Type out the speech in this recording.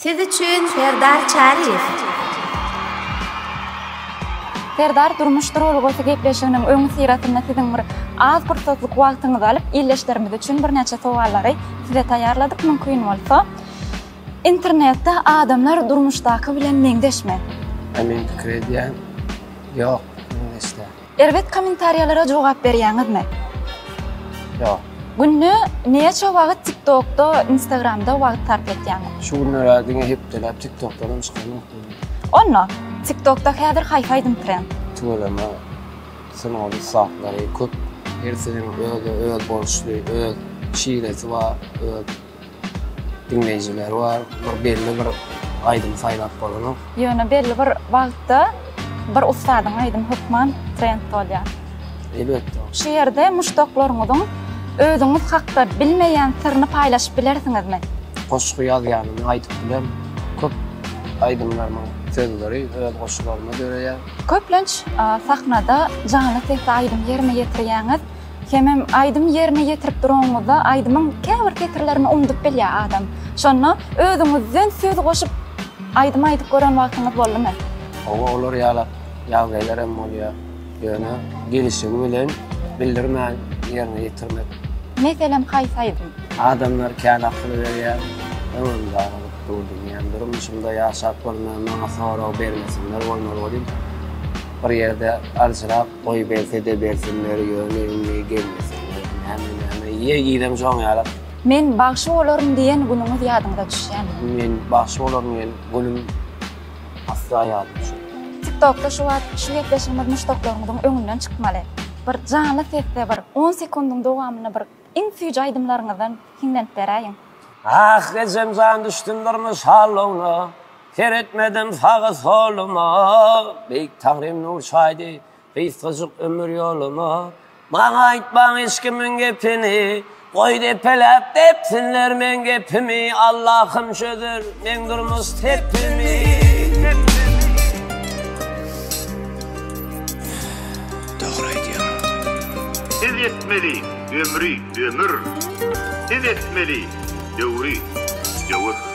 Siz üçin Serdar Çaryýew. Serdar durmuş duralgasy gepleşiginiň öňüsyrasynda siziň bir az pursatlyk wagtyňyzy alyp ildeşlerimiz üçin birnäçe sowallary size taýýarladyk mümkin bolsa. Internetde adamlar durmuşdaky bilen meňzeşmi? Men pikir edýän ýok meňzeş däl. Erbet kommentariýalara jogap berýäňizmi? Ýok. Günde näçe wagt TikTokda, Instagramda wagt sarp etýäňiz? Şu günler diňe hepdeläp TikTokdanam çykanok. Onda, TikTokda häzir haýsy aýdym trend? Tüweleme sungat ussatlary köp. Hersiniň öz özboluşly öz şiresi bar, öz diňleýjileri bar. Bir belli bir aýdymy saýlap bolanok. Ýöne belli bir wagtda bir ussadyň aýdymy hökman trend bolýar. Elbetde. Şu ýerde muşdaklaryňyzyň özüňiz hakda bilmeýän syryny paýlaşyp bilersiňizmi? Goşgy ýazýanymy aýdyp bilerin. Köp aýdymlarymyň sözleri öz goşgularyma döreýär. Köplenç sahnada janly sesde aýdym ýerine ýetirýäňiz. Hemem aýdym ýerine ýetirip duranyňyzda aýdymyň käbir setirlerini unudyp bilýär adam. Şonda özüňizden söz goşup aýdym aýdyp gören wagtyňyz boldumy? Hawa olar ýalak ýagdaýlar hem bolýar. Ýöne gelişigi bilen bildirmän ýerine ýetirmek. Meselem haýsy aýdym? Adamlar kän akyl berýär. Öňüm daralyp dur dünýäm. Durmuşymda ýaşap görmän maňa sorag bermesinler bolmaly welin bir ýerde aljyrap Goý berse-de bersinler, ýöne indi gelmesinler. Näme näme, ýe girem şoň ýalak. Men bagşy bolaryn diýen günüňiz ýadyňyza düşýämi? Men bagşy bolaryn diýen günüm asla ýadyma düşenok. TikTokda şu wagt şu gepleşigimiz muşdaklaryňyzyň öňünden çykmaly. Bir janly sesde bir on sekundyň dowamynda bir iň süýji aýdymlaryňyzdan hiňlenip beräýiň. Ah ejem jan düşdüm durmuş hallowna. Seretmedim saga-soluma, Beýik Taňrym nur çaýdy gysgajyk ömür ýoluma. Maňa aýtmaň hiç kimiň gepini, Goý depeläp depsinler meň gepimi, Allahym çözer meň durmuş sepimi. Dogry aýdýaň. Siz etmeli ömri ömür, Siz etmeli döwri döwür.